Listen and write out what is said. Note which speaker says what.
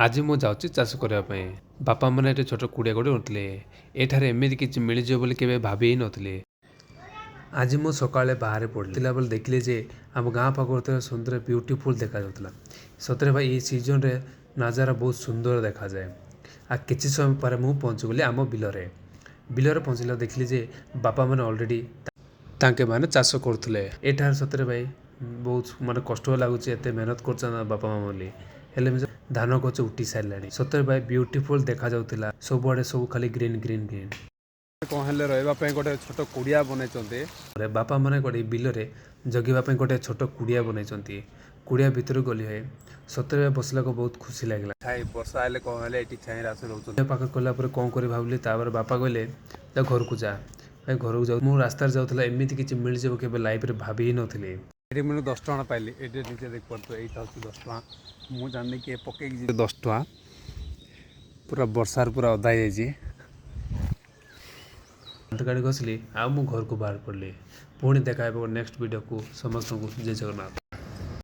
Speaker 1: ଆଜି ମୁଁ ଯାଉଛି ଚାଷ କରିବା ପାଇଁ। ବାପାମାନେ ଏଠି ଛୋଟ କୁଡ଼ିଆ ଗୋଟେ କରୁଥିଲେ। ଏଠାରେ ଏମିତି କିଛି ମିଳିଯିବ ବୋଲି କେବେ ଭାବି ହିଁ ନଥିଲି। ଆଜି ମୁଁ ସକାଳେ ବାହାରେ ପଡ଼ିଥିଲା ବେଳେ ଦେଖିଲି ଯେ ଆମ ଗାଁ ପାଖରେ ଥିବା ସୁନ୍ଦର ବ୍ୟୁଟିଫୁଲ୍ ଦେଖାଯାଉଥିଲା। ସତରେ ଭାଇ, ଏଇ ସିଜନରେ ନଜାରା ବହୁତ ସୁନ୍ଦର ଦେଖାଯାଏ। ଆଉ କିଛି ସମୟ ପରେ ମୁଁ ପହଞ୍ଚିଗଲି ଆମ ବିଲରେ। ବିଲରେ ପହଞ୍ଚିଲା ଦେଖିଲି ଯେ ବାପାମାନେ ଅଲରେଡ଼ି ତାଙ୍କେ ମାନେ ଚାଷ କରୁଥିଲେ ଏଠାରେ। ସତରେ ଭାଇ, ବହୁତ ମାନେ କଷ୍ଟ ଲାଗୁଛି, ଏତେ ମେହନତ କରୁଛନ୍ତି ବାପା ମା ବୋଲି। ହେଲେ ବି ଧାନ ଗଛ ଉଠି ସାରିଲାଣି। ସତରେ ଭାଇ, ବ୍ୟୁଟିଫୁଲ୍ ଦେଖାଯାଉଥିଲା। ସବୁଆଡ଼େ ସବୁ ଖାଲି ଗ୍ରୀନ୍, ଗ୍ରୀନ୍, ଗ୍ରୀନ୍।
Speaker 2: କ'ଣ ହେଲେ ରହିବା ପାଇଁ ଗୋଟେ ଛୋଟ କୁଡ଼ିଆ ବନେଇଛନ୍ତି।
Speaker 1: ବାପା ମାନେ ଗୋଟେ ବିଲରେ ଜଗିବା ପାଇଁ ଗୋଟେ ଛୋଟ କୁଡ଼ିଆ ବନେଇଛନ୍ତି। କୁଡ଼ିଆ ଭିତରକୁ ଗଲି ଭାଇ, ସତରେ ବସିଲାକୁ ବହୁତ ଖୁସି ଲାଗିଲା।
Speaker 2: ଛାଇ, ବର୍ଷା ହେଲେ କ'ଣ ହେଲେ ଏଠି ଛାଇରେ ଆସି ରହୁଛନ୍ତି।
Speaker 1: ପାଖରେ ଗଲା ପରେ କ'ଣ କରିବି ଭାବିଲି। ତାପରେ ବାପା କହିଲେ, ଯା, ଘରକୁ ଯା। ଭାଇ, ଘରକୁ ଯାଉ ମୁଁ ରାସ୍ତାରେ ଯାଉଥିଲା, ଏମିତି କିଛି ମିଳିଯିବ କେବେ ଲାଇଫରେ ଭାବି ହିଁ ନଥିଲି।
Speaker 2: ଏଠି ମୁଁ 10 ଟଙ୍କା ପାଇଲି। ଏଠି ନିଜେ ଦେଖିପାରୁଥିବ, ଏଇଟା ହେଉଛି 10 ଟଙ୍କା। ମୁଁ ଜାଣିନି କିଏ ପକେଇକି ଯିବେ। 10 ଟଙ୍କା ପୁରା ବର୍ଷାରେ ପୁରା ଓଦା ହେଇଯାଇଛି।
Speaker 1: ଦାନ୍ତ କାଢ଼ି ଘଷିଲି ଆଉ ମୁଁ ଘରକୁ ବାହାରି ପଡ଼ିଲି। ପୁଣି ଦେଖା ହେବ ନେକ୍ସଟ ଭିଡ଼ିଓକୁ। ସମସ୍ତଙ୍କୁ ଜୟ ଜଗନ୍ନାଥ।